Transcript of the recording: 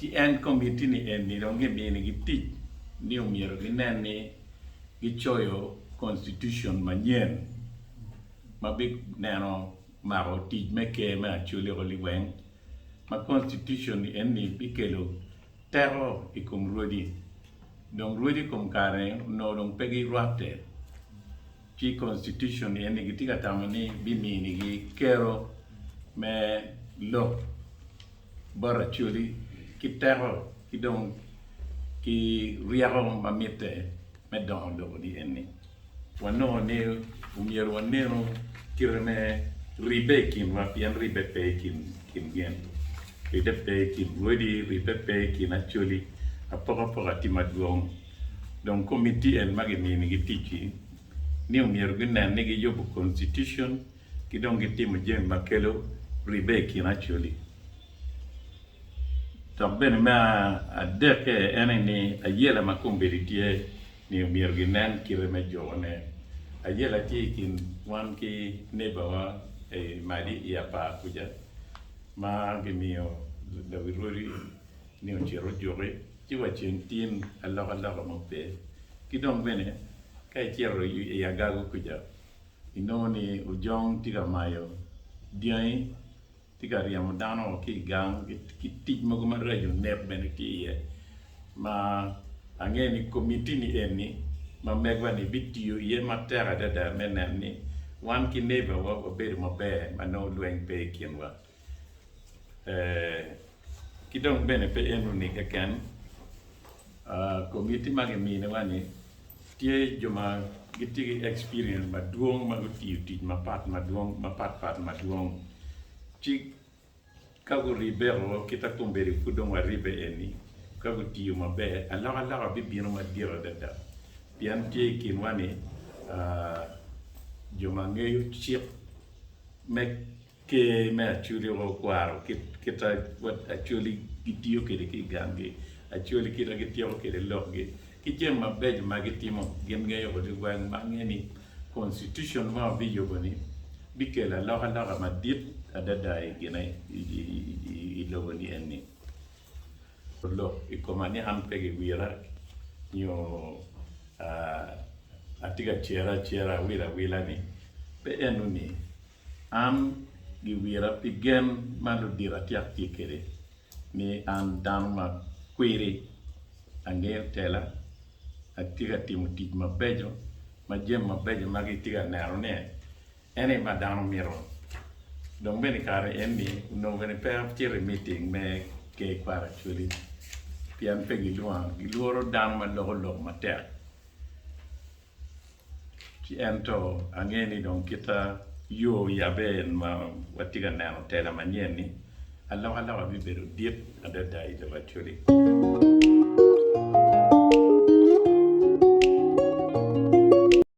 Ci en komitti ni eni dong giminigi tic ni omyero ginen ni gicoyo constitution manyen ma bineno mako tic me ker me Acholi oko liweng ma constitution ni eni bikelo teko i kom rwodi. Dong rwodi kom kare ni onongo dong pe girwatte ci constitution ni eni gitye ka tamo ni biminigi kero me lok bot Acholi ki teko ki dong ki ryeko ma mitte me dongo lobo ni eni. Wanongo ni omyero wanenu kite me ribbe i kinwa pien ribbe pe i kin gin, ribbe pe i kin rwodi, ribbe pe i kin Acholi, apokapoka tye madwong. Dong komitti en ma giminigi tic-ci ni omyero gunen ni giyubo constitution ki dong gitimo jami ma kelo ribbe i kin Acholi. Dok bene me adekke en aye ni ayela ma kombeddi tye ni omyero ginen kite me jukone. Ayela tye i kin wan ki neighbor-wa i Madi i Apar kuca ma gimiyo lawi rwodi ni ocit ojuki ci wa ceng tin alokaloka mo pe. Ki dong bene ka icito i Agago kuca inongo ni ojong tye ka mayo dyangi tye ka ryemo dano ki i gang ki tic mogo maraco nek bene tye iye ma angeyo ni komitti ni eni ma megwa ni bitiyo iye matek adada me neno ni wan ki neighbor wa wabedo maber ma nongo lweny pe i kinwa ki dong bene pe eno ni keken komitti ma giminiwa ni tye jo ma gitye ki experience madwong ma gutiyo tic mapat mapatpat madwong ci ka guribbe o kita kombeddi pud dong waribbe eni ka gutiyo maber alokaloka bibino madit adada pien tye i kinwa ni jo ma ngeyo cik me Ker me Acholi okwaro kit Acholi gitiyo kwede ki i ganggi, Acholi kit ma gityeko kwede lokgi, ki jami mabeco ma gitimo gin ngeyo woko weng ma angeyo ni constitution ma wabiyubo-ni bikelo alokaloka madit adada i lobo-ni eni. Lok i koma ni an pe giwira nyo atye ka cere acera awilo awila-ni pe eno-ni. An giwira pi gen ma ludito atyek tye kwede ni an dano ma kwiri, angeyo tela, atye ka timo tic mabeco ma jami mabeco ma gitye ka nenone en aye ma dano mito. Dong bene i kare eni onongo bene pe acito i miting me Ker Kwaro Acholi pien pe gilwonga, gilworo dano ma loko lok matek. Ci ento angeyo ni dong kita yo oyabe ma watye ka neno tela manyen-ni, alokaloka bibedo dit adada i lobo Acholi.